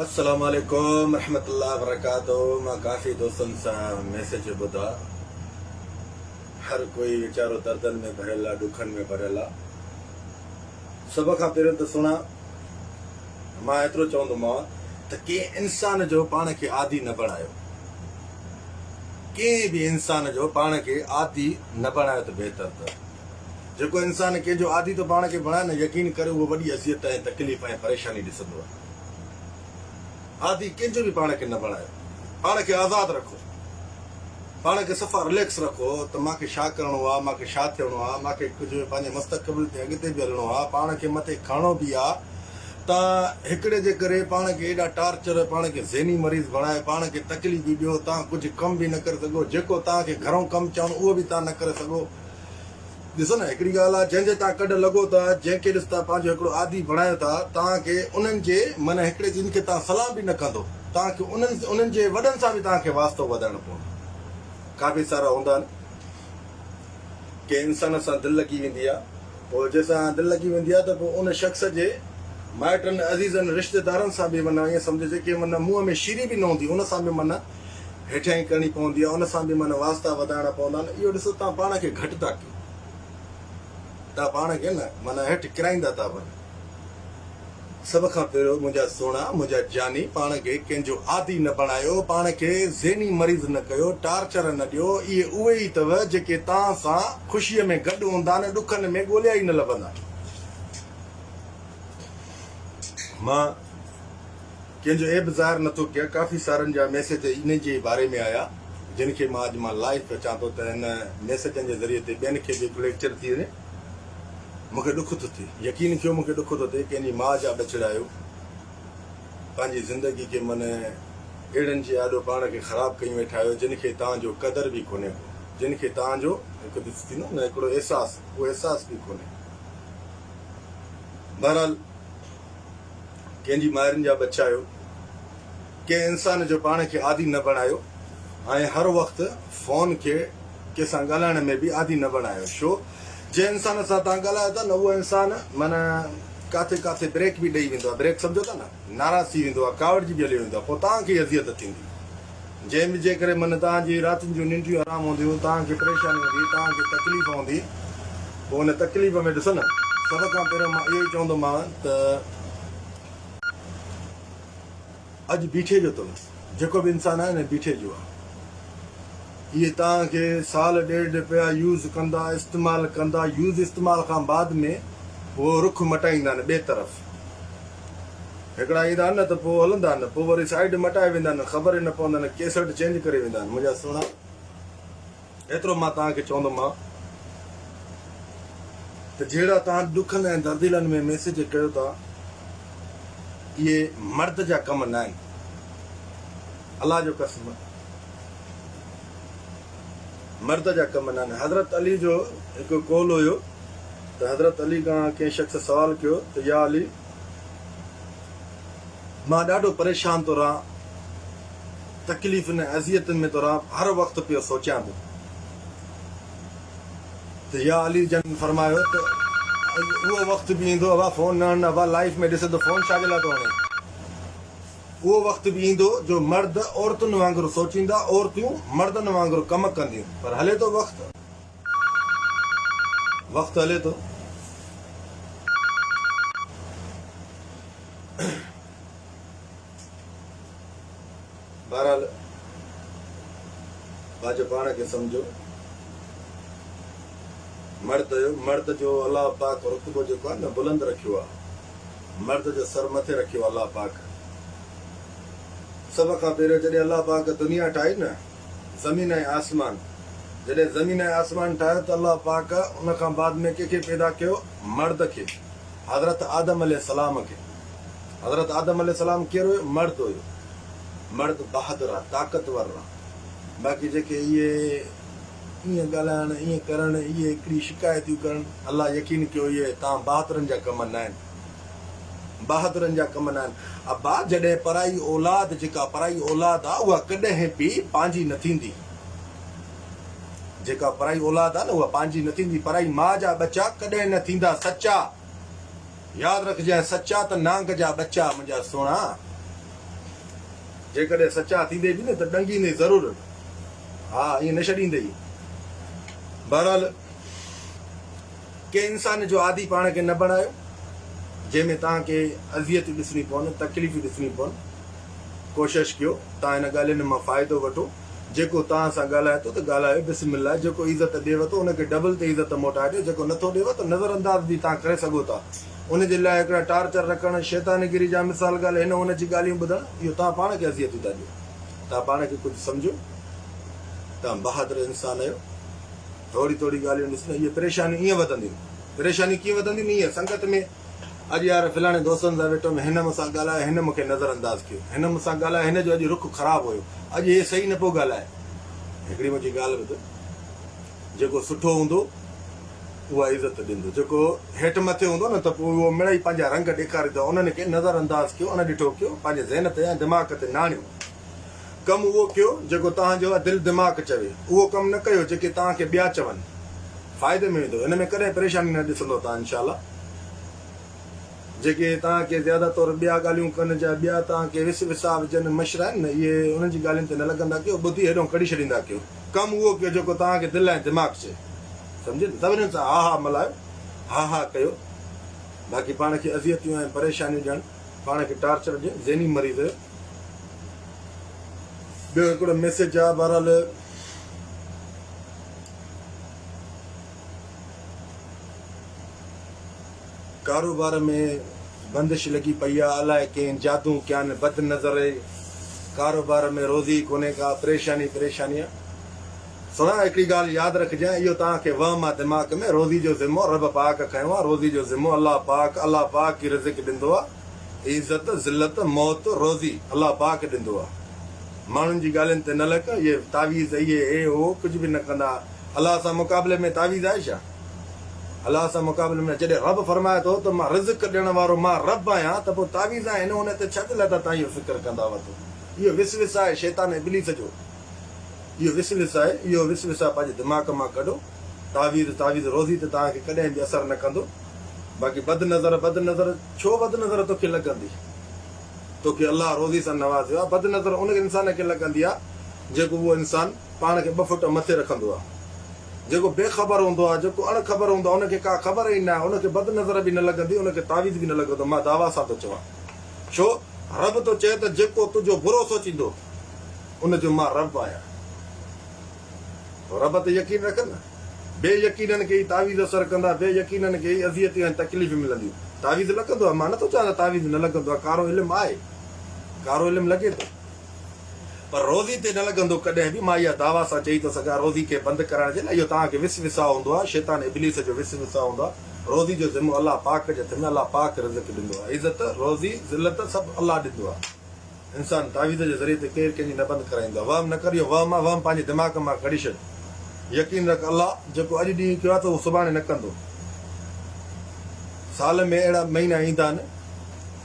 السلام عليڪم رحمة الله وبرڪاته مان ڪافي دوستن سان ميسيج ٻڌا هر ڪوئي ويچارو دردن ۾ ڀريل آ ڏکن ۾ ڀريل آ سڀ کان پهريون ته سهڻا مان ايترو چوندومانء ته ڪنهن انسان جو پاڻ کي عادي نه بڻايو ڪنهن به انسان جو پاڻ کي عادي نه بڻايو ته بهتر اٿو. جيڪو انسان ڪنهن جو عادي ٿو پاڻ کي بڻائي نه يقين ڪريو اهو وڏي اذيت ۽ تڪليف ۽ پريشاني ڏسندو آهي. عادي ڪنهن جو به پاڻ کي نه بڻايو. پاڻ کي آزاد رکو. پاڻ کي صفا رليڪس رکو ته مان کي ڇا ڪرڻو آهي، مان کي ڇا ٿيڻو آهي، مان کي ڪجهه پنهنجي مستقبل تي اڳتي به هلڻو آهي، پاڻ کي مٿي کڻڻو به آهي. تان هڪڙي جي ڪري پاڻ کي ايڏا ٽارچر، پاڻ کي ذهني مريض بڻائي، پاڻ کي تڪليفون ڏيو، تان ڪجهه ڪم به نه ڪري سگهو، جيڪو تان کي گهرئون ڪم چون اهو به تان نه ڪري سگهو. ڏسو نه هڪڙي ڳالهه آ جنهن جي تان ڪڍ لڳو ٿا، جنهن کي ڏس تان پنهنجو هڪڙو عادي بڻايو ٿا، تان کي انهن جي معنيٰ هڪڙي جن کي تان سلام به نه ڪندو، تان کي انهن انهن جي وڏن سان به تان کي واسطو وڌائڻو پوندو. ڪافي سارا هوندا آهن. ڪنهن انسان سان دل لڳي ويندي آ پوء جنهن سان دل لڳي ويندي آ ته پوء ان شخص جي مائٽن عزيزن رشتيدارن سان به معنيٰ ائين سمجهه جيڪي معنيٰ منهن ۾ شيري به نه هوندي ان سان به معنيٰ هيٺيائين ڪرڻي پوندي آ ان سان به معنيٰ واسطا وڌائڻا پوندا آهن اهو ڏسو تان پاڻ کي گهٽ ٿا ڪيو تان پاڻ کي نه معنيٰ هيٺ ڪرائيندا ٿا وڃو. سڀ کان پهريون منهنجا سهڻا، منهنجا جاني، پاڻ کي ڪنهن جو عادي نه بڻايو، پاڻ کي ذهني مريض نه ڪيو، ٽارچر نه ڏيو، اهي اهي ئي اٿو جيڪي توهان سان خوشيء ۾ گڏ هوندا آهن، ڏکن ۾ ڳوليا ئي نه لڀندا. مان ڪنهن جو عيب ظاهر نه ٿو ڪيان، ڪافي سارن جا ميسيج انهي جي ئي باري ۾ آيا، جن کي مان اڄ مان لائيو اچان ٿو ته هن ميسيجن جي ذريعي تي ٻين کي به هڪ ليڪچر ٿي وڃي. مون کي ڏک ٿو ٿئي. يقين ڪيو مون کي ڏک ٿو ٿئي ڪنهن جي ماء جا ٻچڙا آهيو. پنهنجي زندگي کي من اهڙن جي آڏو پاڻ کي خراب ڪيون ويٺا آهيو جن کي توهان جو قدر به ڪونهي ڪو. جن کي توهان جو هڪ ڏس ٿيندو نه هڪڙو احساس اهو احساس به ڪونهي. بهرحال ڪنهن جي مائرن جا ٻچا آهيو. ڪنهن انسان جو پاڻ کي عادي نه بڻايو ۽ هر وقت فون کي ڪنهن سان ڳالهائڻ ۾ به عادي نه بڻايو ڇو جنهن انسان سان توهان ڳالهايو ٿا نه اهو انسان معنيٰ ڪاٿي ڪاٿي بريڪ به ڏئي ويندو آهي بريڪ سمجهو ٿا نه ناراض ٿي ويندو آهي ڪاوڙجي به هليو ويندو آهي پوء توهان کي ئي اذيت ٿيندي جنهن به جي ڪري معنيٰ توهان جي راتين جون ننڊيون حرام هونديون توهان کي پريشاني هوندي توهان کي تڪليف هوندي پوء ان تڪليف ۾ ڏسو نه سڀ کان پهريون مان اهو ئي چوندومانء ته اڄ بيٺي جو اٿو. جيڪو به انسان آهي نه بيٺي جو آهي. اهي توهان کي سال ڏيڍ پيا يوز ڪندا استعمال ڪندا يوز استعمال کان بعد ۾ پوء رخ مٽائيندا آهن ٻئي طرف. هڪڙا ايندا آهن نه ته پوء هلندا آهن پوء وري سائيڊ مٽائي ويندا آهن خبر ئي نه پوندن ڪيسٽ چينج ڪري ويندا آهن منهنجا سهڻا. ايترو مان توهان کي چوندومان ته جهڙا توهان ڏکن ۽ درديلن ۾ ميسيج ڪيو ٿا اهي مرد جا ڪم نه آهن. الله جو قسم مرد جا ڪم نه آهن. حضرت علي جو هڪ قول هيو ته حضرت علي کان ڪنهن شخص سوال ڪيو ته يا علي! مان ڏاڍو پريشان ٿو رهان، تڪليفن ۽ اذيتن ۾ ٿو رهان، هر وقت پيو سوچيان ٿو ته يا علي جن فرمايو ته اهو وقت به ايندو ابا فون نه هڻ ابا لائيف ۾ ڏسين ته فون ڇا جي لاء ٿو هڻين اهو وقت به ايندو جو مرد عورتن وانگر سوچيندا عورتون مردن وانگر ڪم ڪنديون پر هلي ٿو وقت وقت هلي ٿو. بهرحال پنهنجو پاڻ کي سمجهو مرد آهيو مرد جو الله پاڪ رتبو جيڪو آهي نه بلند رکيو آهي مرد جو سر مٿي رکيو آهي الله پاڪ سڀ کان پهريون جڏهن الله پاڪ دنيا ٺاهي نه زمين ۽ آسمان، جڏهن زمين ۽ آسمان ٺاهيو ته الله پاڪ ان کان بعد ۾ ڪنهن کي پيدا ڪيو؟ مرد کي، حضرت آدم عليه السلام کي. حضرت آدم عليه السلام ڪير هيو؟ مرد هيو. مرد بهادر آ، طاقتور آ. باقي جيڪي اهي ائين ڳالهائڻ، ائين ڪرڻ، اهي هڪڙي شڪايتيون ڪرڻ، الله يقين ڪيو اهي توهان بهادرن جا ڪم ناهن. بهادرن جا ڪم ناهن. ابا جڏهن پرائي اولاد جيڪا پرائي اولاد آ اها ڪڏهن به پنهنجي نه ٿيندي. جيڪا پرائي اولاد آ نه اها پنهنجي نه ٿيندي. پرائي ماء جا ٻچا ڪڏهن نه ٿيندا سچا. ياد رکجانء سچا ته نانگ جا ٻچا منهنجا سهڻا. جيڪڏهن سچا ٿيندي به نه ته ڏنگيندي ضرور. ها ائين نه ڇڏيندئي. بهرحال ڪنهن انسان جو عادي پاڻ کي نه بڻايو، جنهن ۾ توهان کي اذيتون ڏسڻيون پون، تڪليفون ڏسڻيون پون. ڪوشش ڪيو توهان هن ڳالهين مان فائدو وٺو. جيڪو توهان سان ڳالهائي ٿو ته ڳالهايو بسم الله، جيڪو عزت ڏيوَ ٿو ان کي ڊبل تي عزت موٽائي ڏيو، جيڪو نٿو ڏيوَ ته نظر انداز به توهان ڪري سگهو ٿا. ان جي لاء هڪڙا ٽارچر رکڻ، شيطانگيري جا مثال ڳالهه هن هن جي ڳالهيون ٻڌڻ، اهو توهان پاڻ کي اذيتون ٿا ڏيو. توهان پاڻ کي ڪجهه سمجهو. توهان بهادر انسان آهيو. ٿوري ٿوري ڳالهيون ڏس نه اهي پريشانيون ائين وڌنديون. پريشانيون ڪيئن وڌنديون؟ ائين سنگت ۾ اڄ يار فلاڻي دوستن سان ويٺو هيم هن مون سان ڳالهايو هن مون کي نظر انداز ڪيو. هن مون سان ڳالهايو هن جو اڄ رخ خراب هيو. اڄ هي صحيح نه پيو ڳالهائي. هڪڙي منهنجي ڳالهه ٻڌ. جيڪو سٺو هوندو اها عزت ڏيندو. جيڪو هيٺ مٿي هوندو نه ته پوء اهو مڙئي پنهنجا رنگ ڏيکاريندو. انهن کي نظر انداز ڪيو، اڻ ڏٺو ڪيو، پنهنجي ذهن تي ۽ دماغ تي نه آڻيو. ڪم اهو ڪيو جيڪو توهان جو دل دماغ چوي. اهو ڪم نه ڪيو جيڪي توهان کي ٻيا چون. فائدي ۾ ويندو. ان ۾ ڪڏهن پريشاني نه ڏسندو توهان انشاء الله. جيڪي توهان کي زياده طور ٻيا ڳالهيون ڪن جا ٻيا توهان کي وس وساء وجهن مشرائن نه اهي انهن جي ڳالهين تي نه لڳندا ڪيو ٻڌي هيڏهون ڪڍي ڇڏيندا ڪيو. ڪم اهو ڪيو جيڪو توهان کي دل ۽ دماغ چئي. سمجهيو نه سڀني سان ها ها ملايو ها ها ڪيو باقي پاڻ کي اذيتيون ۽ پريشانيون ڏيڻ پاڻ کي ٽارچر ڏيڻ ذهني مريض آهيو. ٻيو هڪڙو ميسيج آ بهرحال ڪاروبار ۾ بندش لڳي پئي آ الائي ڪنهن جادو ڪيان بد نظر ڪاروبار ۾ روزي ڪونهي ڪا پريشاني پريشاني آ سهڻا هڪڙي ڳالهه ياد رکجانء اهو توهان کي وهم آ دماغ ۾ روزي جو ذمو رب پاڪ کنيو آ روزي جو ذمو الله پاڪ الله پاڪ ئي رزق ڏندو آ عزت ذلت موت روزي الله پاڪ ڏندو آ ماڻهن جي ڳالهين تي نه لڳ اهي تعويذ اهي هي هو ڪجهه به نه ڪندا الله سان مقابلي ۾ تعويذ آهي ڇا الله سان مقابلي ۾ جڏهن رب فرمائي ٿو ته مان رزق ڏيڻ وارو مان رب آهيان ته پوء تعويذ ۽ هن هن تي ڇا جي لاء ٿا توهان اهو فڪر ڪندا وتو اهو وسوسه آهي شيطان ابليس جو اهو وسوسه آهي اهو وسوسه پنهنجي دماغ مان ڪڍو تعويذ تعويذ روزي تي توهان کي ڪڏهن به اثر نه ڪندو باقي بد نظر بد نظر ڇو بد نظر توکي لڳندي توکي الله روزي سان نوازيو آهي بد نظر ان انسان کي لڳندي آهي جيڪو اهو انسان پاڻ کي ٻه فوٽ مٿي رکندو آهي جيڪو بي خبر هوندو آهي جيڪو اڻ خبر هوندو آهي ان کي ڪا خبر ئي نه آهي ان کي بد نظر به نه لڳندي ان کي تعويذ به نه لڳندو مان دعويٰ سان ٿو چوان ڇو رب ٿو چئي ته جيڪو تنهنجو برو سوچيندو ان جو مان رب آهيان رب تي يقين رک نه. بي يقينن کي ئي تعويذ اثر ڪندا، بي يقينن کي ئي اذيتون ۽ تڪليفون ملنديون. تعويذ لڳندو آهي، مان نٿو چوان ته تعويذ نه لڳندو آهي، ڪارو علم آهي، ڪارو علم لڳي ٿو، پر روزي تي نه لڳندو ڪڏهن به، مان اها دعويٰ سان چئي ٿو سگهان، روزي کي بند ڪرائڻ جي لاء اهو توهان کي وسوسا هوندو آهي، شيطان ابليس جو وسوسا هوندو آهي، روزي جو ذمو الله پاڪ جي هٿ ۾ الله پاڪ رزق ڏيندو آهي، عزت، روزي، ذلت سڀ الله ڏيندو آهي. انسان تعويذ جي ذريعي تي ڪير ڪنهن جي نه بند ڪرائيندو آهي. وهم نه ڪر اهو وهم آهي، وهم پنهنجي دماغ مان ڪڍي ڇڏ. يقين رک الله جيڪو اڄ ڏينهن ڪيو آهي ته اهو سڀاڻي نه ڪندو. سال ۾ اهڙا مهينا ايندا آهن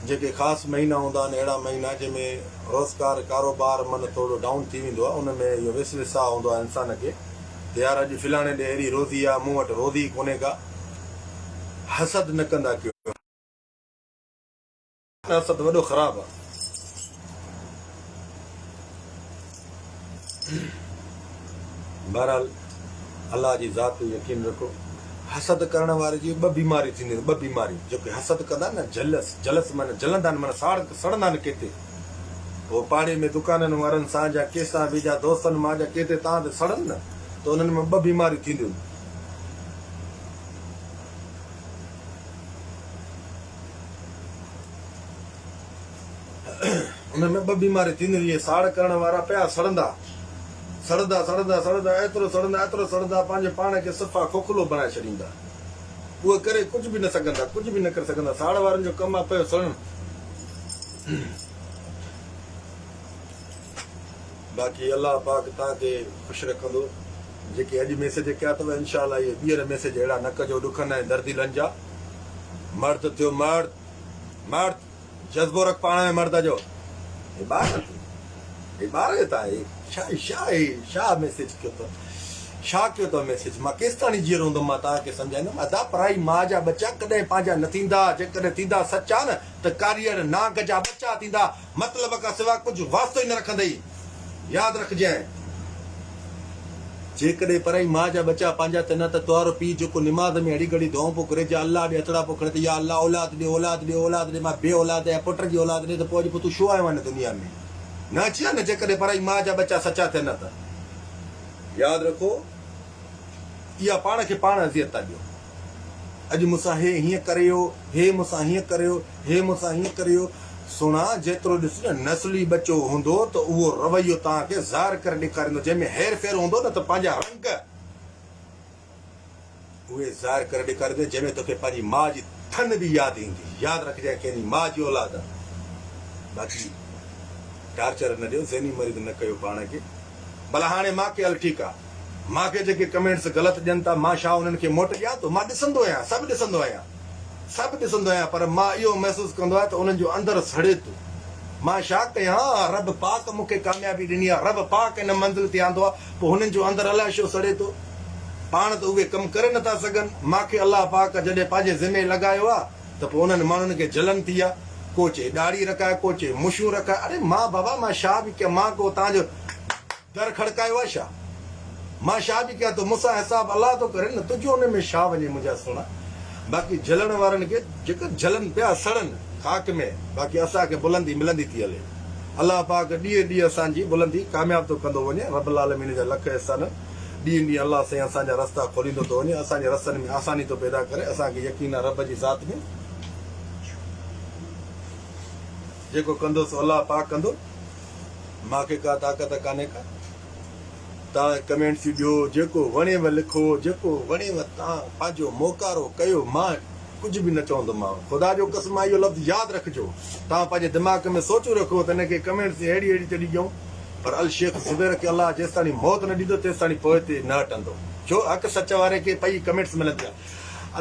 جيڪي خاص مهينا هوندا آهن اهڙا مهينا جنهن ۾ روزگار ڪاروبار من ٿورو ڊائون ٿي ويندو آهي ان ۾ اهو وسوسا هوندو آهي انسان کي ته يار اڄ فلاڻي ڏي اهڙي روزي آهي مون وٽ روزي ئي ڪونهي ڪا. حسد نه ڪندا ڪيو. حسد وڏو خراب آ. بهرحال الله جي ذات تي يقين رکو. حسد ڪرڻ واري جي ٻه بيماريون ٿينديون آهن ٻه بيماريون جيڪي حسد ڪندا آهن نه جلس جلس معنی جلندا آهن معنی ساڙ سڙندا آهن ڪيتي هو پاڙي ۾ دڪانن وارن سان جا ڪيسان به جا دوستن مان جا ڪيتي تان تي سڙن نه ته انهن ۾ ٻه بيماريون ٿينديون آهن. انهن ۾ ٻه بيماريون ٿينديون اهي ساڙ ڪرڻ وارا پيا سڙندا سڙندا سڙندا سڙندا ايترو سڙندا ايترو سڙندا پنهنجي پاڻ کي صفا کوکلو بڻائي ڇڏيندا اهي ڪري ڪجهه به نه سگهندا ڪجهه به نه ڪري سگهندا ساڙ وارن جو ڪم آهي پيو سڙڻ باقي الله پاڪ توهان کي خوش رکندو. جيڪي اڄ ميسيج ڪيا اٿو انشاء الله اهي ٻيهر ميسيج اهڙا نه ڪجو ڏکن ۽ درديلن جا. مرد ٿيو مرد مرد جذبو رک پاڻ ۾ مرد جو. هي ٻار نه ٿيو هي ٻار جو تان هي ڇا ڇا هي ڇا ميسيج ڪيو اٿو. ڇا ڪيو اٿو ميسيج مان ڪيستاڻي جيئرو هوندم مان توهان کي سمجهائيندم ادا پرائي ماء جا ٻچا ڪڏهن پنهنجا نه ٿيندا جيڪڏهن ٿيندا سچا نه ته ڪاريئڙ نانگ جا ٻچا ٿيندا مطلب کان سوا ڪجهه واسطو ئي نه رکندئي ياد رکجانء جيڪڏهن پرائي ماء جا ٻچا پنهنجا ٿين ها ته توهارو پيء جيڪو نماز ۾ اڙي گڙي دعائون پيو گهري جا الله ڏي هٿڙا پيو کڻي ته يا الله اولاد ڏي اولاد ڏي اولاد ڏي مان بي اولاد آهيان پٽ جي اولاد ڏي ته پوء اڄ پوء تون ڇو آيو آهين هن دنيا ۾ نه اچين ها نه جيڪڏهن پرائي ماء جا ٻچا سچا ٿين ها ته. ياد رکو اها پاڻ کي پاڻ اذيت ٿا ڏيو. اڄ مون سان هي هيئن ڪريو، هي مون سان هيئن ڪريو، هي مون سان هيئن ڪريو. سهڻا جيترو ڏس نه نسلي ٻچو هوندو ته اهو رويو توهان کي ظاهر ڪري ڏيکاريندو جنهن ۾ هير ڦير هوندو نه ته پنهنجا رنگ اهي ظاهر ڪري ڏيکاريندو جنهن ۾ توکي پنهنجي ماء جي ٿن به ياد ايندي. ياد رکجانء ڪنهن جي ماء جي اولاد آن. باقي ٽارچر نه ڏيو، ذهني مريض نه ڪيو پاڻ کي. ڀلا هاڻي مان کي هل ٺيڪ آ. مان کي جيڪي ڪمينٽس غلط ڏين ٿا مان ڇا انهن کي موٽ ڏيان ٿو؟ مان ڏسندو آهيان، سڀ ڏسندو آهيان. سڀ ڏسندو آهيان پر مان اهو محسوس ڪندو آهيان ته انهن جو اندر سڙي ٿو. مان ڇا ڪيان، رب پاڪ مون کي ڪاميابي ڏني آ، رب پاڪ هن منزل تي آندو آ. پوء هنن جو اندر الائي ڇو سڙي ٿو. پاڻ ته اهي ڪم ڪري نٿا سگهن. مان کي الله پاڪ جڏهن پنهنجي ذمي لڳايو آ ته پوء انهن ماڻهن کي جلن ٿي آ. ڪو چئي ڏاڙهي رکاء، ڪو چئي مشون رکاء. اڙي مان بابا مان شا به ڪيان، مان ڪو توهان جو در کڙڪايو آ ڇا؟ مان شا به ڪيان ٿو، مون سان حساب الله ٿو ڪري نه تنهنجو ان ۾ شا وڃي منهنجا سهڻا. باقي جلڻ وارن کي جيڪر جلن پيا سڙن خاڪ ۾، باقي اسان کي بلندي ملندي ٿي هلي. الله پاڪ ڏينهن ڏينهن اسان جي بلندي ڪامياب ٿو ڪندو وڃي رب العالمين جا لک احسان ڏينهن ڏينهن الله سائين اسان جا رستا کوليندو ٿو وڃي اسان جي رستن ۾ آساني ٿو پيدا ڪري اسان کي يقين آ رب جي ذات ۾ جيڪو ڪندو سو الله پاڪ ڪندو مان کي ڪا طاقت ڪانهي ڪا. تان ڪمينٽس ڏيو جيڪو وڻيو لکو جيڪو وڻيو تان پنهنجو موڪارو ڪيو مان ڪجهه به نه چوندومانو خدا جو قسم آ اهو لفظ ياد رکجو تان پنهنجي دماغ ۾ سوچون رکو ته هن کي ڪمينٽس اهڙي اهڙي چڙي ڏيون پر الشيخ زبير کي الله جيستاڻي موت نه ڏيندو تيستاڻي پوئتي نه هٽندو ڇو حق سچ واري کي پئي ڪمينٽس ملندي آ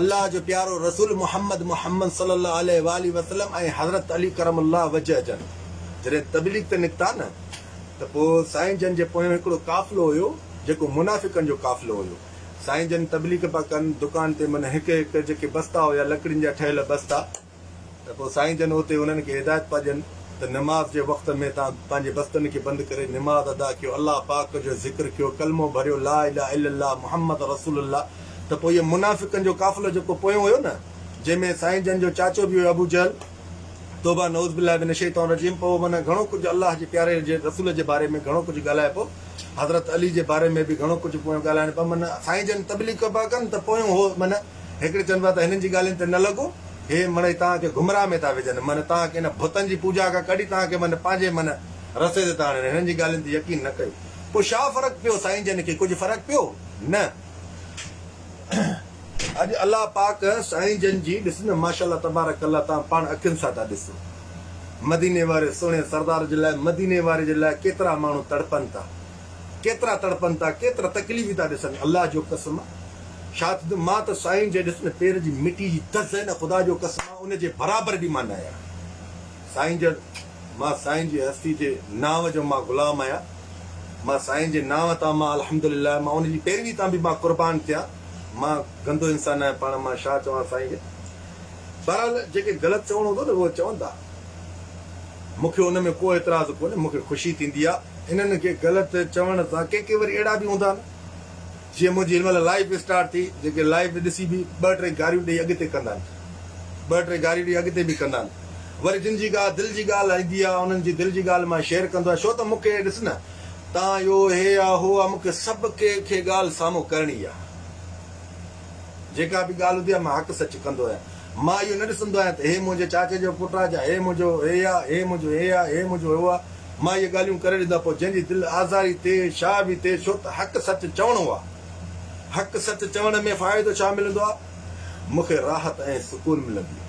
الله جو پيارو رسول محمد محمد صلي الله عليه واٰله وسلم ۽ حضرت علي ڪرم الله وجهه جن جڏهن تبليغ تي نڪتا نه ته پوء سائين جن جي پويان هڪڙو قافلو هيو، جيڪو منافقن جو قافلو هيو. سائين جن تبليغ پيا ڪن، دڪان تي من هڪ هڪ جيڪي بستا هيا، لڪڙين جا ٺهيل بستا، ته پوء سائين جن اتي انهن کي هدايت پيا ڏين ته نماز جي وقت ۾ توهان پنهنجي بستن کي بند ڪري نماز ادا ڪيو، الله پاڪ جو ذڪر ڪيو، ڪلمو ڀريو لا اله الا الله محمد رسول الله، ته پوء اهي منافقن جو قافلو جيڪو پويون هيو نه، جنهن ۾ سائين جن جو چاچو به هيو ابوجهل، توبه نعوذ بالله من الشيطان الرجيم پوء معنيٰ گهڻو ڪجهه الله جي پياري جي رسول جي باري ۾ گهڻو ڪجهه ڳالهائي پو حضرت علي جي باري ۾ به گهڻو ڪجهه پويون ڳالهائڻ پيا معنيٰ سائين جن تبليغ ڪبا ڪن ته پويون هو معنيٰ هڪڙي چون پيا ته هنن جي ڳالهين تي نه لڳو هي مڙئي توهان کي گمراهه ۾ ٿا وجهن معنيٰ توهان کي هن بتن جي پوڄا کان ڪڍي توهان کي معنيٰ پنهنجي معنيٰ رستي تي ٿا آڻين هنن جي ڳالهين تي يقين نه ڪيو پوء ڇا فرق پيو سائين جن کي ڪجهه فرق پيو نه. اڄ الله پاڪ سائين جن جي ڏس نه ماشاءالله تبارڪ الله توهان پاڻ اکين سان ٿا ڏسو مديني واري سهڻي سردار جي لاء مديني واري جي لاء ڪيترا ماڻهو تڙپن ٿا ڪيترا تڙپن ٿا ڪيترا تڪليف ٿا ڏسن الله جو قسم ڇا ٿيندو مان ته سائين جي ڏس نه پير جي مٽي جي دز آهي نه خدا جو قسم ان جي برابر به مان نه آهيان سائين جن مان سائين جي هستي جي نانء جو مان غلام آهيان مان سائين جي نانء تان مان الحمدلله مان ان جي پيروي تان به مان قربان ٿيان مان گندو انسان آهيان پاڻ مان شا چوان سائين کي بهرحال جيڪي غلط چوڻو هوندو نه اهو چوندا مون کي ان ۾ ڪو اعتراض ڪونهي مون کي خوشي ٿيندي آهي انهن کي غلط چوڻ سان ڪي ڪي وري اهڙا به هوندا آهن جيئن منهنجي هن مهل لائيو اسٽارٽ ٿي جيڪي لائيو ڏسي به ٻه ٽي گاريون ڏئي اڳتي ڪندا آهن ٻه ٽي گاريون ڏئي اڳتي به ڪندا آهن وري جن جي ڳا دل جي ڳالهه ايندي آهي انهن جي دل جي ڳالهه مان شيئر ڪندو آهيان ڇو ته مون کي ڏس نه تان اهو هي آ هو آ مون کي سڀ ڪنهن کي ڳالهه سامهون ڪرڻي آ جيڪا به ڳالهه هوندي آ مان حق سچ ڪندو آهيان مان اهو نه ڏسندو آهيان ته هي منهنجي چاچي جو پٽ آ جا هي منهنجو هي آ هي منهنجو هي آ هي منهنجو هو آ مان اهي ڳالهيون ڪري ڏيندو آهيان پوء جنهن جي دل آزاري ٿئي ڇا به ٿئي ڇو ته حق سچ چوڻو آ حق سچ چوڻ ۾ فائدو ڇا ملندو آ مون کي راحت ۽ سڪون ملندي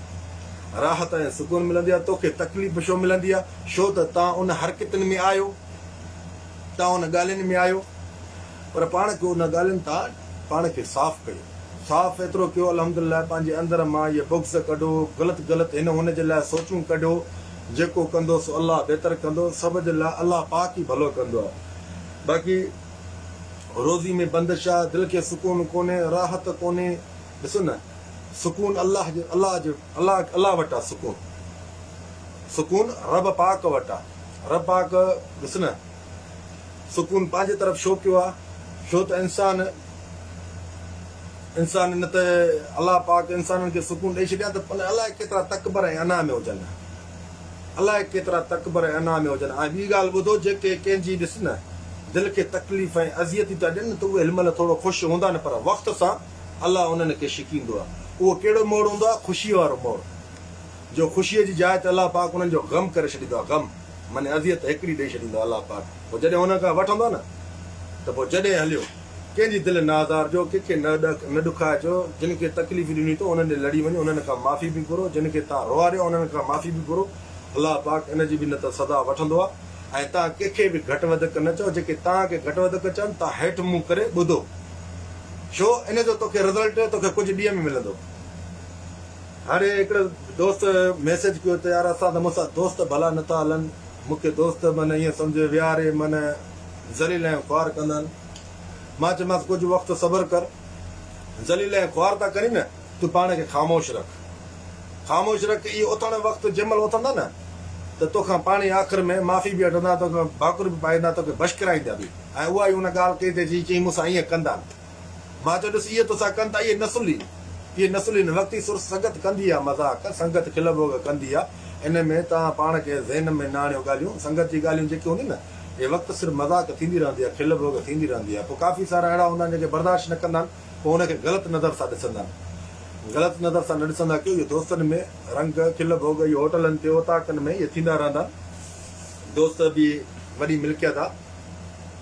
آ راحت ۽ سڪون ملندي آ توکي تڪليف ڇو ملندي آ ڇو ته تان ان حرڪتن ۾ آهيو تان ان ڳالهين ۾ آهيو پر پاڻ کي ان ڳالهين تان پاڻ کي صاف ڪيو صاف ايترو ڪيو الحمدلله پنهنجي اندر مان اهي بغض ڪڍو غلط غلط هن هن جي لاء سوچون ڪڍو جيڪو ڪندو سو الله بهتر ڪندو سڀ جي لاء الله پاڪ ئي ڀلو ڪندو آهي باقي. روزي ۾ بندش آ، دل کي سڪون ڪونهي، راحت ڪونهي، ڏسو نه سڪون الله جي الله جي الله الله وٽ آ سڪون سڪون رب پاڪ وٽ آ رب پاڪ ڏس نه سڪون پنهنجي طرف شو ڪيو آ شو ته انسان انسان نه ته الله پاڪ انسانن کي سڪون ڏئي ڇڏيا ته الائي ڪيترا تڪبر ۽ انا ۾ هجن ها. الائي ڪيترا تڪبر ۽ انا ۾ هجن ۽ ٻي ڳالهه ٻڌو جيڪي ڪنهن جي ڏس نه دل کي تڪليف ۽ اذيتون ٿا ڏين ته اهي هن مهل ٿورو خوش هوندا نه پر وقت سان الله انهن کي شڪيندو آهي اهو ڪهڙو موڙ هوندو آهي خوشيء وارو موڙ جو خوشيء جي جاء تي الله پاڪ انهن جو غم ڪري ڇڏيندو آهي غم معني اذيت هڪڙي ڏئي ڇڏيندو آهي الله پاڪ پوء جڏهن انهن کان وٺندو آهي نه ته پوء جڏهن هليو ڪنهن جي دل نه آزارجو، ڪنهن کي نه ڏکائجو، جن کي تڪليف ڏني اٿو انهن ڏي لڙي وڃو، انهن کان معافي به گهرو، جن کي توهان روئاريو آهي انهن کان معافي به گهرو، الله پاڪ ان جي به نه ته سزا وٺندو آهي ۽ توهان ڪنهن کي به گهٽ وڌڪ نه چئو، جيڪي توهان کي گهٽ وڌڪ چون توهان هيٺ منهن ڪري ٻڌو، ڇو ان جو توکي رزلٽ توکي ڪجهه ڏينهن ۾ ملندو. هاڻي هڪڙي دوست ميسيج ڪيو ته يار اسان ته مون سان دوست ڀلا نٿا هلن، مون کي دوست معنيٰ ائين سمجهه ويهاري معنيٰ ذليل ۽ خوار ڪندا آهن. مان چيومانس ڪجهه وقت صبر ڪر. ذليل ۽ خوار ٿا ڪرين نه، تون پاڻ کي خاموش رک. خاموش رک، اهي اٿڻ وقت جنهن مهل اٿندا نه ته توکان پاڻ ئي آخر ۾ معافي به وٺندا، توکان ڀاڪر به پائيندا، توکي بشڪرائيندا به. ۽ اها ئي هن ڳالهه ڪئي ته چيائين مون سان ائين ڪندا آهن. مان چيو ڏس اهي توسان ڪن ٿا اهي نسلي اهي نسلي نه وقتي سر سنگت ڪندي آ مذاق سنگت کل ڀوڳ ڪندي آ ان ۾ توهان پاڻ کي ذهن ۾ نه آڻيو ڳالهيون سنگت جي ڳالهيون جيڪي هونديون نه اهي وقت سر مذاق ٿيندي رهندي آ کل ڀوڳ ٿيندي رهندي آ پوء ڪافي سارا اهڙا هوندا آهن جيڪي برداشت نه ڪندا آهن پوء ان کي غلط نظر سان ڏسندا آهن غلط نظر سان نه ڏسندا ڪيو اهي دوستن ۾ رنگ کل ڀوڳ اهي هوٽلن تي اوطاقن ۾ اهي ٿيندا رهندا آهن دوست به وڏي ملڪيت آ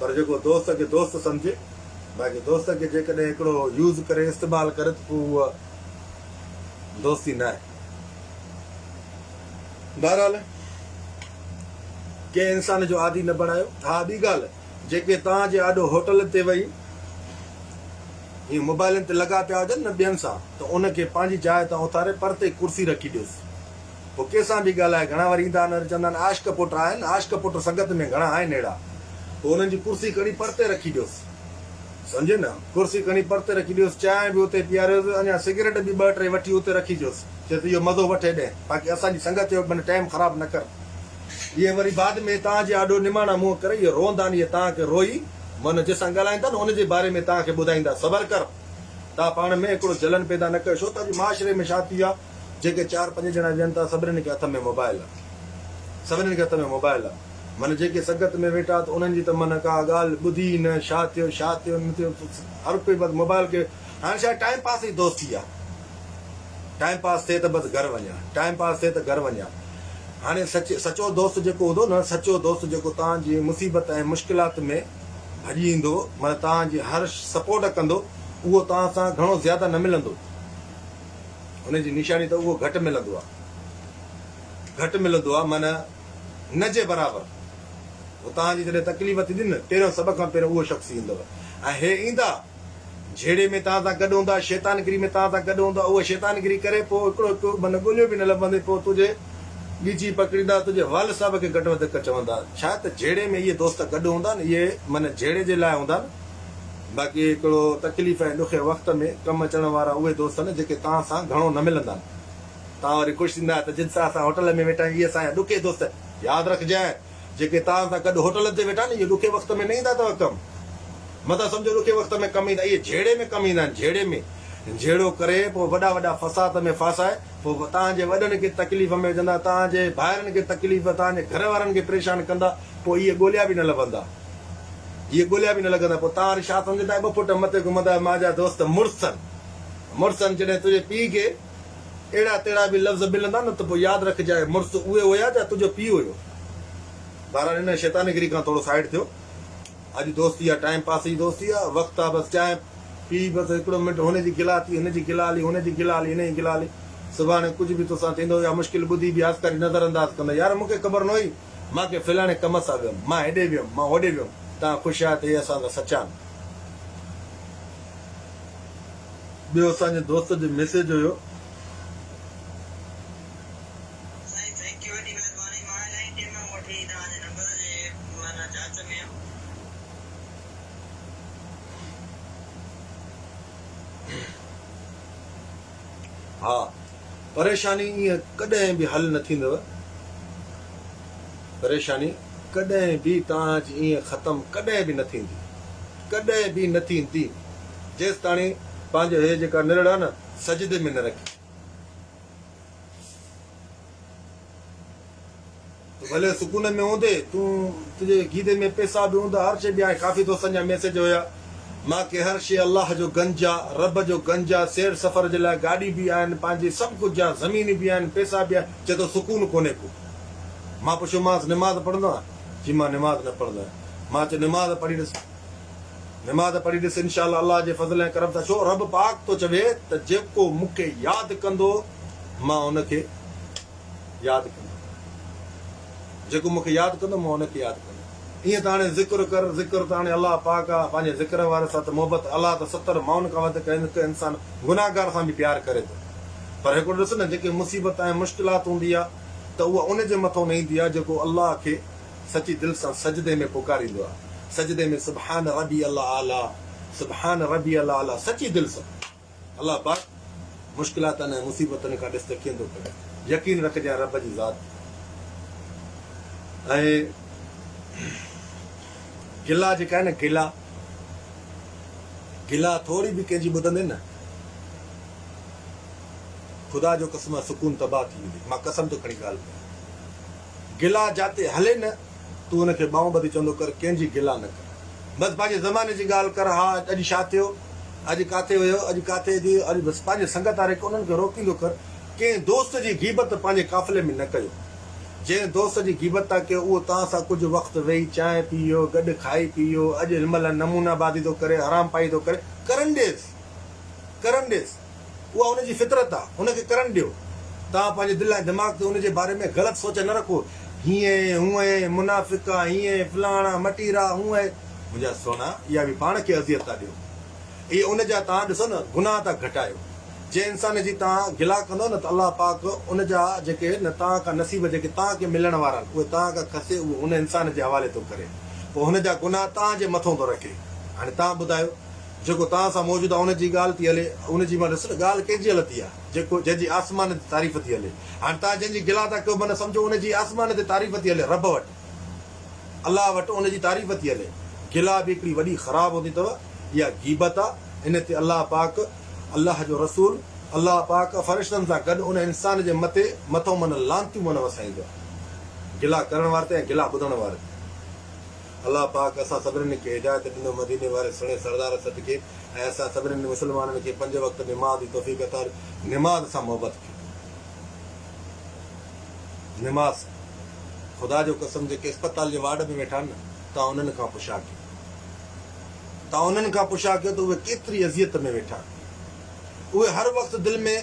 پر جيڪو دوست کي دوست سمجهي باقي دوست کي جيڪڏهن هڪڙو يوز ڪري استعمال ڪري ته پوء اها دوستي نه آهي. بهرحال ڪنهن انسان جو عادي نه بڻايو. ها ٻي ڳالهه جيڪي توهان جي آڏو هوٽل تي ويهي ائين موبائلن تي لڳا پيا هجن نه ٻين سان ته ان کي پنهنجي جاء تان اٿاري پرتي ڪرسي رکي ڏيوس. پوء ڪنهن سان به ڳالهائي، گهڻا وري ايندا آهن وري چوندا آهن عاشق پٽ آهن، عاشق پٽ سنگت ۾ گهڻا آهن اهڙا. پوء انهن جي ڪرسي کڻي پرتي رکي ڏيوس. سمجهين نه؟ ڪرسي کڻي پرتي رکي ڏيوس، چانهه به اتي پياريوس، اڃا سگريٽ به ٻه ٽي وٺي اتي رکي ڏيوس. چيس ته اهو مزو وٺ هيڏي، باقي اسان جي سنگت جو معنيٰ ٽائيم خراب نه ڪر. اهي وري بعد ۾ توهان جي آڏو نماڻا منهن ڪري اهي روئندا آهن، اهي توهان کي روئي معنيٰ جنهن سان ڳالهائين ٿا نه ان جي باري ۾ توهان کي ٻڌائيندا. صبر ڪر. توهان پاڻ ۾ هڪڙو جلن پيدا نه ڪيو، ڇو ته اڄ معاشري ۾ ڇا ٿي ويو آهي، جيڪي چار پنج ڄڻا ويهن ٿا سڀنين کي هٿ ۾ موبائل آ سڀنين کي هٿ ۾ موبائل آ معنيٰ جيڪي سنگت ۾ ويٺا ته انهن جي ته معنيٰ ڪا ڳالهه ٻڌي ئي نه ڇا ٿيو ڇا ٿيو نه ٿيو هر ڪوئي بس موبائل کي هاڻي ڇا ٽائيم پاس جي دوستي آ ٽائيم پاس ٿئي ته بس گهر وڃان ٽائيم پاس ٿئي ته گهر وڃان هاڻي سچ سچو دوست جيڪو هوندو نه سچو دوست جيڪو توهان جي مصيبت ۽ مشڪلات ۾ ڀڄي ايندو معنيٰ توهان جي هر سپورٽ ڪندو اهو توهان سان گهڻو زياده نه ملندو. ان جي نشاني ته اهو گهٽ ملندو آهي. گهٽ ملندو آهي معنيٰ نه جي برابر. پوء توهان جي جڏهن تڪليف ٿيندي نه پهريون سڀ کان پهريون اهو شخص ايندو ۽ هي ايندا جهيڙي ۾ توهان سان گڏ هوندا شيطانگري ۾ توهان سان گڏ هوندا اهو شيطانگري ڪري پوء هڪڙو هڪ معنيٰ ڳوليو به نه لڀندي پوء تنهنجي ڳچي پڪڙيندا تنهنجي والد صاحب کي گهٽ وڌ چوندا ڇا ته جهيڙي ۾ اهي دوست گڏ هوندا نه اهي معنيٰ جهيڙي جي لاء هوندا نه. باقي هڪڙو تڪليف ۽ ڏکئي وقت ۾ ڪم اچڻ وارا اهي دوست آهن جيڪي توهان سان گهڻو نه ملندا آهن. توهان وري خوش ٿيندا آهيو ته جن سان اسان هوٽل ۾ ويٺا آهيون اهي اسان جا ڏکي دوست آهن. ياد رکجانء جيڪي توهان سان گڏ هوٽلن تي ويٺا آهن اهي ڏکي وقت ۾ نه ايندا اٿو ڪم. متان سمجهو ڏکي وقت ۾ ڪم ايندا اهي جهيڙي ۾ ڪم ايندا آهن جهيڙي ۾ جهيڙو ڪري پوء وڏا وڏا فساد ۾ ڦاسائي پوء توهان جي وڏن کي تڪليف ۾ وجهندا توهان جي ڀائرن کي تڪليف توهان جي گهر وارن کي پريشان ڪندا پوء اهي ڳوليا به نه لڀندا. اهي ڳوليا به نه لڳندا. پوء توهان وري ڇا سمجهندا آهيو؟ ٻه فوٽ مٿي گهمندا آهيو. مان جا دوست مڙسن مڙسن جڏهن تنهنجي پيء کي اهڙا تهڙا به لفظ ملندا نه ته پوء ياد رکجانء مڙس اهي هيا جا تنهنجو پيء هيو. بهرحال ان شيطانگري کان ٿورو سائيڊ ٿيو. اڄ دوستي آ ٽائيم پاس جي دوستي آ. وقت آ بس چانهه پي بس هڪڙو منٽ هن جي گلا ٿي هن جي گلا هلي هن جي گلا هلي هن جي گلا هلي. سڀاڻي ڪجهه به توسان ٿيندو يا مشڪل ٻڌي به آسڪاري نظر انداز ڪندو. يار مون کي خبر نه هئي. مان ڪنهن فلاڻي ڪم سان ويم، مان هيڏي ويم، مان هوڏي ويم، توهان خوش آهيو ته اهي اسان سان سچا آهن. ٻيو اسان جي دوست جو ميسيج هيو. سائين thank you وڏي مهرباني مان الاهي ٽيم کان وٺي توهان جي نمبر جي معنيٰ جاچ ۾ هيم. ها پريشاني ائين ڪڏهن به حل نه ٿيندو. پريشاني ڪڏهن به توهان جي ائين ختم ڪڏهن به نه ٿيندي. ڪڏهن به نه ٿيندي. جيستاڻي پنهنجو هي جيڪا نرڙ آ نه سجدي ۾ نه رکي. تون ڀلي سڪون ۾ هوندي، تون تنهنجي گيدي ۾ پئسا به هوندا، هر شيء به آهي، ڪافي دوستن جا ميسيج هيا، مان کي هر شيء الله جو گنج آ، رب جو گنج آ، سير سفر جي لاء گاڏيون به آهن، پنهنجي سڀ ڪجهه آ، زمينون به آهن، پئسا به آهن، چئي ٿو سڪون ڪونهي ڪو. مان پڇيومانس نماز پڙهندو آهين؟ چي مان نماز نه پڙهندو آهيان. مان چيو نماز پڙهي ڏس، نماز پڙهي ڏس انشاء الله الله جي فضل ۽ ڪرم سان ڇو رب پاڪ ٿو چوي ته جيڪو مون کي ياد ڪندو مان ان کي ياد ڪندو. جيڪو مون کي ياد ڪندو مان ان کي ياد ڪندس. ائين ته هاڻي ذڪر ڪر، ذڪر ته هاڻي الله پاڪ آ، پنهنجي ذڪر واري سان ته محبت الله ته ستر مائن کان وڌيڪ هڪ انسان گناهگار سان به پيار ڪري ٿو. پر هڪڙو ڏس نه جيڪي مصيبت ۽ مشڪلات هوندي آ ته اها ان جي مٿو نه ايندي آ جيڪو الله کي سچي دل سان سجدي ۾ پڪاريندو آ. سجدي ۾ سبحان ربي الاعليٰ سبحان ربي الاعليٰ سچي دل سان. الله پاڪ مشڪلاتن ۽ مصيبتن کان ڏس ته ڪيئن ٿو ڪڍي. يقين رکجانء رب جي ذات تي. ۽ گلا جيڪا آهي نه گلا، گلا ٿوري به ڪنهن جي ٻڌندين نه خدا جو قسم آ سڪون تباهه ٿي ويندي. مان قسم ٿو کڻي ڳالهه ڪيان. گلا جاتي هلي نه تون ان کي ٻانهون ٻڌي چوندو ڪر ڪنهن جي گلا نه ڪر. بس پنهنجي زماني جي ڳالهه ڪر ها اڄ ڇا ٿيو، اڄ ڪاٿي ويو، اڄ ڪاٿي ٿي، اڄ بس پنهنجي سنگت واري کي انهن کي روڪيندو ڪر. ڪنهن دوست جي غيبت پنهنجي قافلي ۾ نه ڪيو. جنهن دوست جي غيبت ٿا ڪيو اهو توهان سان ڪجهه وقت ويهي چانهه پي ويو، گڏ کائي پي ويو، اڄ هن مهل نمونه بازي ٿو ڪري، حرام پائي ٿو ڪري، ڪرڻ ڏيس، ڪرڻ ڏيس. اها ان جي فطرت آ، ان کي ڪرڻ ڏيو. توهان پنهنجي دل ۽ دماغ تي ان جي باري ۾ غلط سوچ نه رکو، هيئن، هونئن، منافق آ، هيئن، فلاڻ آ، مٽير آ، هونئن. منهنجا سهڻا، اها به پاڻ کي اذيت ٿا ڏيو. اهي ان جا توهان ڏسو نه گناهه ٿا گهٽايو. جنهن انسان جي توهان گلا ڪندؤ نه ته الله پاڪ ان جا جيڪي نه توهان کان نصيب جيڪي توهان کي ملڻ وارا آهن، اهي توهان کان کسي اهو ان انسان جي حوالي ٿو ڪري. پوء هن جا گناهه توهان جي مٿون ٿو رکي. هاڻي توهان ٻڌايو. جيڪو توهان سان موجود آهي ان جي ڳالهه ٿي هلي، ان جي معنيٰ ڏس نه ڳالهه ڪنهن جي هلندي آهي، جيڪو جنهن جي آسمان تي تعريف ٿي هلي. هاڻي توهان جنهن جي گلا ٿا ڪيو معنيٰ سمجهو ان جي آسمان تي تعريف ٿي هلي، رب وٽ، الله وٽ ان جي تعريف ٿي هلي. گلا به هڪڙي وڏي خراب هوندي اٿو، اها غيبت آهي، ان تي الله پاڪ، الله جو رسول، الله پاڪ فرشتن سان گڏ ان انسان جي مٿي مٿو معنيٰ لعنتون معنيٰ وسائيندو آهي. گلا ڪرڻ واري تي ۽ گلا ٻڌڻ واري تي. الله پاڪ اسان سڀنين کي هدايت ڏنو مديني واري سھڻي سردار صدقي ۽ اسان سڀنين مسلمانن کي پنج وقت نماز جي توفيق عطا نماز سان محبت ڪيو نماز سان خدا جو قسم جيڪي اسپتال جي وارڊ ۾ ويٺا آهن نه توهان انهن کان پڇا ڪيو توهان انهن کان پڇا ڪيو ته اهي ڪيتري اذيت ۾ ويٺا آهن اهي هر وقت دل ۾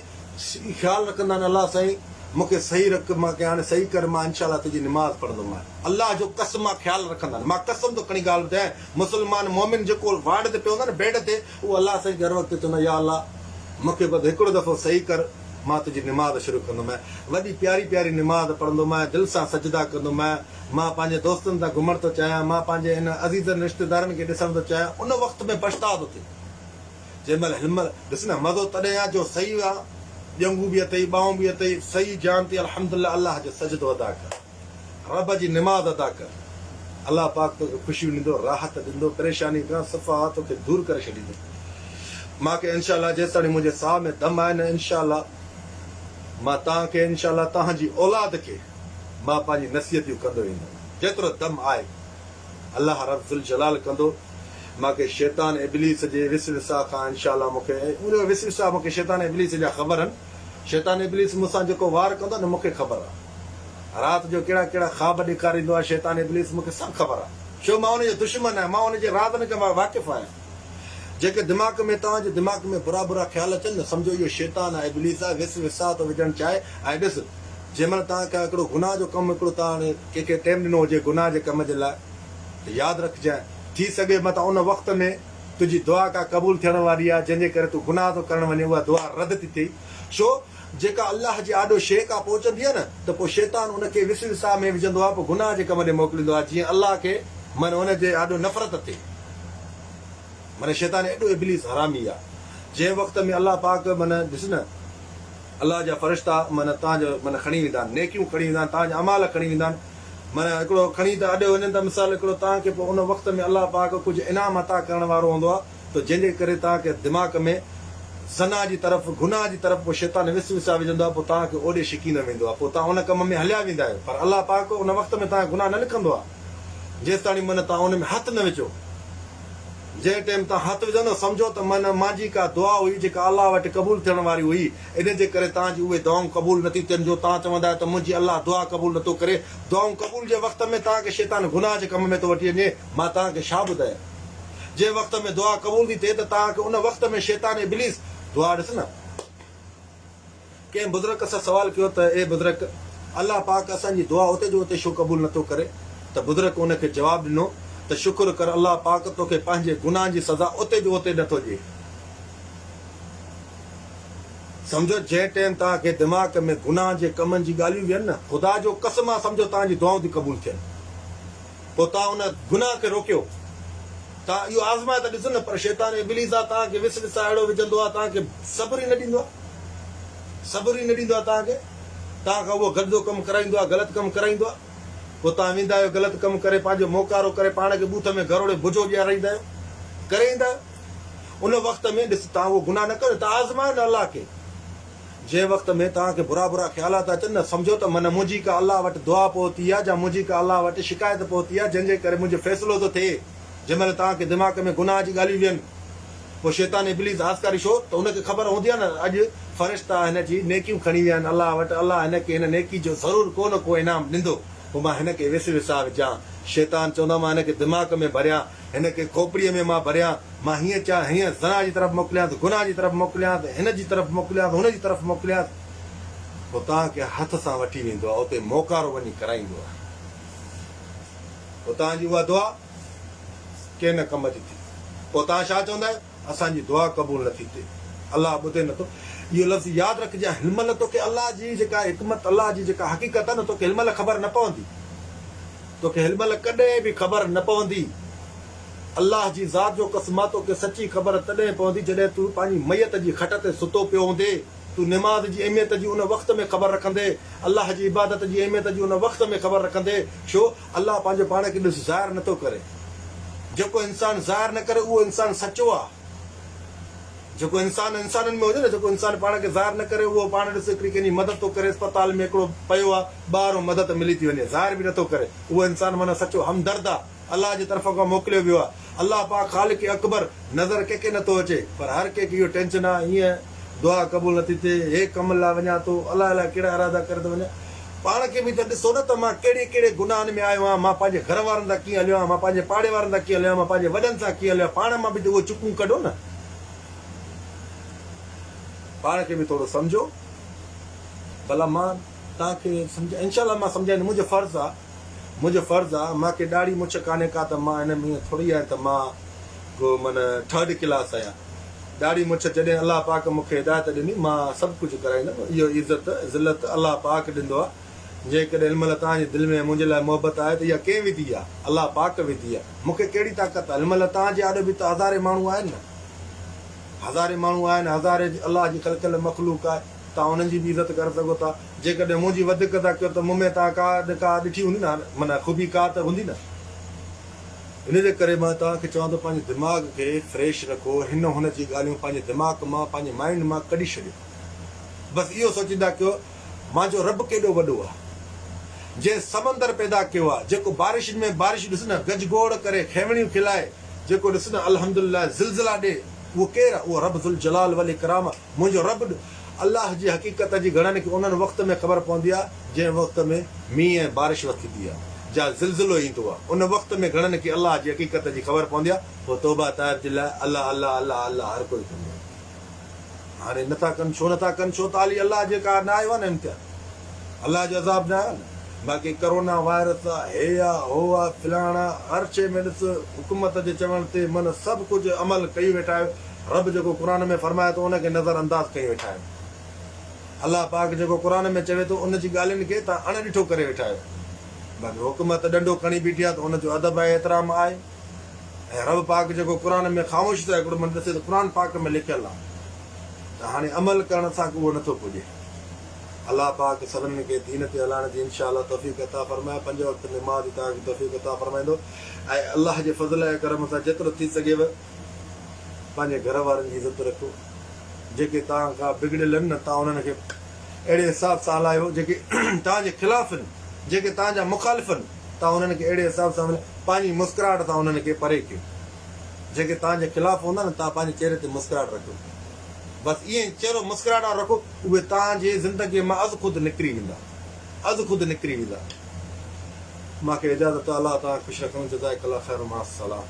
خيال رکندا آهن الله سائين مون کي صحيح رک مان کي هاڻي صحيح ڪر مان انشاء الله تنهنجي نماز پڙهندو مان الله جو قسم مان خيال رکندا آهن مان قسم ٿو کڻي ڳالهه ٻڌايان مسلمان مومن جيڪو وارڊ تي پيو هوندو آهي نه بيڊ تي اهو الله سائين کي هر وقت چوندو آهي يا الله مون کي بس هڪڙو دفعو صحيح ڪر مان تنهنجي نماز شروع ڪندو مان وڏي پياري پياري نماز پڙهندو مان دل سان سجدا ڪندو مان مان پنهنجي دوستن سان گهمڻ ٿو چاهيان مان پنهنجي ان عزيزن رشتيدارن کي ڏسڻ ٿو چاهيان ان وقت ۾ پڇتاء ٿو ٿئي. جنهن مهل هن مهل ڏس نه مزو تڏهن آ جو صحيح آ ڄنگهون به اٿئي ٻانهون به اٿئي صحيح جان ٿي الحمدلله الله جو سجدو ادا ڪر رب جي نماز ادا ڪر الله پاڪ توکي خوشيون ڏيندو راحت ڏيندو پريشاني کان صفا توکي دور ڪري ڇڏيندو مان کي انشاء الله جيستاڻي منهنجي ساهه ۾ دم آهي نه انشاء الله مان توهان کي انشاء الله توهان جي اولاد کي مان پنهنجي نصيحتيون ڪندو ويندم جيترو دم آهي. الله رب ذوالجلال ڪندو مان کي شيطان ابليس جي وسوسا کان انشاء الله مون کي ان جا وسوسا مون کي شيطان ابليس جا خبر آهن شيطان ابليس مون سان جيڪو وار ڪندو نه مون کي خبر آهي رات جو ڪهڙا ڪهڙا خواب ڏيکاريندو آهي شيطان ابليس مون کي سڀ خبر آهي ڇو مان ان جو دشمن آهيان مان ان جي رازن کان واقف آهيان جيڪي دماغ ۾ توهان جي دماغ ۾ برا برا خيال اچن نه سمجهو اهو شيطان آهي ابليس آهي وسوسا ٿو وجهڻ چاهي ۽ ڏس جنهن مهل توهان کان هڪڙو گناهه جو ڪم هڪڙو توهان ڪنهن کي ٽيم ڏنو هجي گناهه جي ڪم جي لاء ته ياد رکجانء ٿي سگهي متان ان وقت ۾ تنهنجي دعا ڪا قبول ٿيڻ واري آهي جنهن جي ڪري تون گناهه ٿو ڪرڻ وڃين اها دعا رد ٿي ٿئي ڇو جيڪا الله جي آڏو شيء ڪا پهچندي آهي نه ته پوء شيطان ان کي وسوسا ۾ وجهندو آهي پوء گناهه جي ڪم ڏي موڪليندو آهي جيئن الله کي من ان جي آڏو نفرت ٿئي. معنيٰ شيطان ايڏو ابليس حرامي آ. جنهن وقت ۾ الله پاڪ معنيٰ ڏس نه الله جا فرشتا معنيٰ توهان جو معنيٰ کڻي ويندا آهن نيڪيون کڻي ويندا آهن توهان جا اعمال کڻي ويندا آهن معنيٰ هڪڙو کڻي ته اڏي وڃن ٿا مثال هڪڙو توهان کي پوء ان وقت ۾ الله پاڪ ڪجهه انعام عطا ڪرڻ وارو هوندو آهي ته جنهن جي ڪري توهان کي دماغ ۾ زنا جي طرف گناهه جي طرف پوء شيطان وسوسا وجهندو آهي پوء توهان کي اوڏي شڪيندو ويندو آهي پوء توهان ان ڪم ۾ هليا ويندا آهيو پر الله پاڪ ان وقت ۾ توهان گناهه نه لکندو آهي جيستاڻي معنيٰ توهان ان ۾ هٿ نه وجهو. جنهن ٽيم توهان هٿ وجهندؤ سمجهو ته من مانجي ڪا دعا هئي جيڪا الله وٽ قبول ٿيڻ واري هئي ان جي ڪري توهان جي اهي دعائون قبول نٿيون ٿين جو توهان چوندا آهيو ته منهنجي الله دعا قبول نٿو ڪري دعائون قبول جي وقت ۾ توهان کي شيطان گناهه جي ڪم ۾ ٿو وٺي وڃي مان توهان کي ڇا ٻڌايان جنهن وقت ۾ دعا قبول ٿي ٿئي ته توهان کي ان وقت ۾ شيطان ابليس دعا ڏس نه ڪنهن بزرگ سان سوال ڪيو ته اي بزرگ! الله پاڪ اسان جي دعا اتي جو اتي ڇو قبول نٿو ڪري؟ ته بزرگ ان کي جواب ڏنو ته شڪر ڪر الله پاڪ توکي پنهنجي گناهن جي سزا اتي جو اتي نٿو ڏئي. سمجهو جنهن ٽيم توهان کي دماغ ۾ گناهن جي ڪمن جي ڳالهيون ويهن نه خدا جو قسم آ سمجهو توهان جي دعائون ٿيون قبول ٿين. پوء توهان ان گناهه کي روڪيو. توهان اهو آزمائي ته ڏسو نه، پر شيطان ابليس آ، توهان کي وسوسا اهڙو وجهندو آ، توهان کي صبر ئي نه ڏيندو آ. صبر ئي نه ڏيندو آ توهان کي. توهان کان اهو گندو ڪم ڪرائيندو آ، غلط ڪم ڪرائيندو آ. پوء توهان ويندا آهيو غلط ڪم ڪري پنهنجو موڪارو ڪري پاڻ کي ٻوٿ ۾ گهروڙي بجو ڏيارائيندا آهيو. ڪري ايندا آهيو. ان وقت ۾ ڏس توهان اهو گناهه نه ڪيو، توهان آزمايو نه الله کي. جنهن وقت ۾ توهان کي برا برا خيالات اچن نه سمجهو ته من منهنجي ڪا الله وٽ دعا پهتي آهي جا منهنجي ڪا الله وٽ شڪايت پهتي آهي جنهن جي ڪري منهنجو فيصلو ٿو ٿئي جنهن مهل توهان کي دماغ ۾ گناهه جي ڳالهيون ويهن پوء شيطان ابليس آسڪاري ڇو ته ان کي خبر هوندي آهي نه اڄ فرشتا هن جي نيڪيون کڻي ويا آهن الله وٽ الله هن کي هن نيڪي جو ضرور ڪو نه ڪو انعام ڏيندو پوء مان هن کي وسوسا وجهان شيطان چوندو آهي مان هن کي دماغ ۾ ڀريان هن کي کوپڙيء ۾ مان ڀريان، مان هيئن چاهيان، هيئن زنا جي طرف موڪليانس، گناهه جي طرف موڪليانس، هن جي طرف موڪليانس، هن جي طرف موڪليانس. پوء توهان کي هٿ سان وٺي ويندو آهي، اتي موڪارو وڃي ڪرائيندو آهي. پوء توهان جي اها دعا ڪنهن نه ڪم جي ٿي. پوء توهان ڇا چوندا آهيو؟ اسان جي دعا قبول نه ٿي ٿئي. الله ٻڌي نه ٿو. اهو لفظ ياد رکجانء، هن مهل توکي الله جي جيڪا حڪمت، الله جي جيڪا حقيقت آهي نه، توکي هن مهل خبر نه پوندي. توکي هن مهل ڪڏهن به خبر نه پوندي. الله جي ذات جو قسم آ توکي سچي خبر تڏهن پوندي جڏهن تون پنهنجي ميت جي کٽ تي ستو پيو هوندين. تون نماز جي اهميت جي ان وقت ۾ خبر رکندين. الله جي عبادت جي اهميت جي ان وقت ۾ خبر رکندين. ڇو؟ الله پنهنجو پاڻ کي ڏس ظاهر نٿو ڪري. جيڪو انسان ظاهر نه ڪري اهو انسان سچو آ. جيڪو انسان انسانن ۾ هجي نه جيڪو انسان پاڻ کي ظاهر نه ڪري اهو پاڻ ڏس هڪڙي ڪنهن جي مدد ٿو ڪري اسپتال ۾ هڪڙو پيو آ ٻاهرون مدد ملي ٿي وڃي ظاهر به نٿو ڪري اهو انسان معنيٰ سچو همدرد آ الله جي طرف کان موڪليو ويو آ الله پاڪ خالق اڪبر نظر ڪنهن کي نٿو اچي پر هر ڪنهن کي اهو ٽينشن آ هيئن دعا قبول نٿي ٿئي هي ڪم لاء وڃان ٿو الله الائي ڪهڙا ارادا ڪري ٿو وڃان پاڻ کي به ته ڏسو نه ته مان ڪهڙي ڪهڙي گناهن ۾ آيو آهيان، مان پنهنجي گهر وارن سان ڪيئن هليو آهيان، مان پنهنجي پاڙي وارن سان ڪيئن هليو آهيان، مان پنهنجي وڏن سان ڪيئن هليو آهيان، پاڻ مان به ته اهي چڪون ڪڍو نه. پاڻ کي به ٿورو سمجهو. ڀلا مان توهان کي سمجهايان، انشاء الله مان سمجهائيندس، منهنجو فرض آهي، منهنجو فرض آهي، مان کي ڏاڙهي مڇ ڪانهي ڪا ته مان هن ۾ ائين ٿوري آهيان ته مان ڪو معنيٰ ٿرڊ ڪلاس آهيان. ڏاڙهي مڇ جڏهن الله پاڪ مون کي هدايت ڏني مان سڀ ڪجهه ڪرائيندم اهو عزت ذلت الله پاڪ ڏندو آهي جيڪڏهن هن مهل توهان جي دل ۾ منهنجي لاء محبت آهي ته اها ڪنهن وڌي آهي الله پاڪ وڌي آهي مون کي ڪهڙي طاقت آهي هن مهل توهان جي آڏو به ته هزارين ماڻهو آهن نه هزارين ماڻهو آهن هزارين الله جي خلقيل مخلوق آهي توهان انهن جي به عزت ڪري سگهو ٿا جيڪڏهن منهنجي وڌيڪ ٿا ڪيو ته مون ۾ توهان ڪا نه ڪا ڏٺي هوندي نه معنيٰ خوبي ڪا ته هوندي نه. ان جي ڪري مان توهان کي چوان ٿو پنهنجي دماغ کي فريش رکو، هن هن جي ڳالهيون پنهنجي دماغ مان پنهنجي مائنڊ مان ڪڍي ڇڏيو. بس اهو سوچيندا ڪيو مانجو رب ڪيڏو وڏو آ، جنهن سمندر پيدا ڪيو آ، جيڪو بارشن ۾ بارش ڏس نه گجگوڙ ڪري کيوڻيون کلائي، جيڪو ڏس نه الحمدلله زلزلا ڏي، اهو ڪير آ؟ اهو رب ذوالجلال والاڪرام آ. منهنجو رب الله جي حقيقت جي گهڻن کي انهن وقت ۾ خبر پوندي آهي جنهن وقت ۾ مينهن ۽ بارش وسندي آهي جا زلزلو ايندو آهي ان وقت ۾ گهڻن کي الله جي حقيقت جي خبر پوندي آهي پوء توبه تائب جي لاء الله الله الله الله هر ڪوئي ڪندو آهي هاڻي نٿا ڪن ڇو نٿا ڪن ڇو ته حالي الله جي ڪا نه آيو آهي نه امتحان الله جو عذاب نه آيو آهي نه باقي ڪرونا وائرس آ هي آ هو آ فلاڻ آ هر شي ۾ ڏس حڪومت جي چوڻ تي من سڀ ڪجهه عمل ڪئي ويٺا آهيو رب جيڪو قرآن ۾ فرمائي ٿو ان کي نظر انداز ڪيون ويٺا آهيو. الله پاڪ جيڪو قرآن ۾ چوي ٿو ان جي ڳالهين کي توهان اڻ ڏٺو ڪري ويٺا آهيو. باقي حڪومت ڏنڊو کڻي بيٺي آهي ته ان جو ادب ۽ احترام آهي ۽ رب پاڪ جيڪو قرآن ۾ خاموشي سان هڪڙو من ڏسي ته قرآن پاڪ ۾ لکيل آهي. ته هاڻي عمل ڪرڻ سان اهو نٿو پڄي. الله پاڪ سڀني کي دين تي هلائڻ جي انشاء الله توفيق عطا فرمائي پنج وقت نماز جي توهان کي توفيق عطا فرمائيندو ۽ الله جي فضل ۽ ڪرم سان جيترو ٿي سگهيو پنهنجي گهر وارن جي عزت رکو جيڪي توهان کان بگڙيل آهن نه توهان انهن کي اهڙي حساب سان هلايو جيڪي توهان جي خلاف آهن جيڪي توهان جا مخالف آهن توهان انهن کي اهڙي حساب سان پنهنجي مسڪراهٽ سان انهن کي پري ڪيو جيڪي توهان جي خلاف هوندا نه توهان پنهنجي چهري تي مسڪراهٽ رکو بس ائين چهرو مسڪراهٽ وارو رکو اهي توهان جي زندگي مان از خود نڪري ويندا از خود نڪري ويندا مان کي اجازت الله توهان کي خوش رکندو جزاڪ الله خير مع السلام.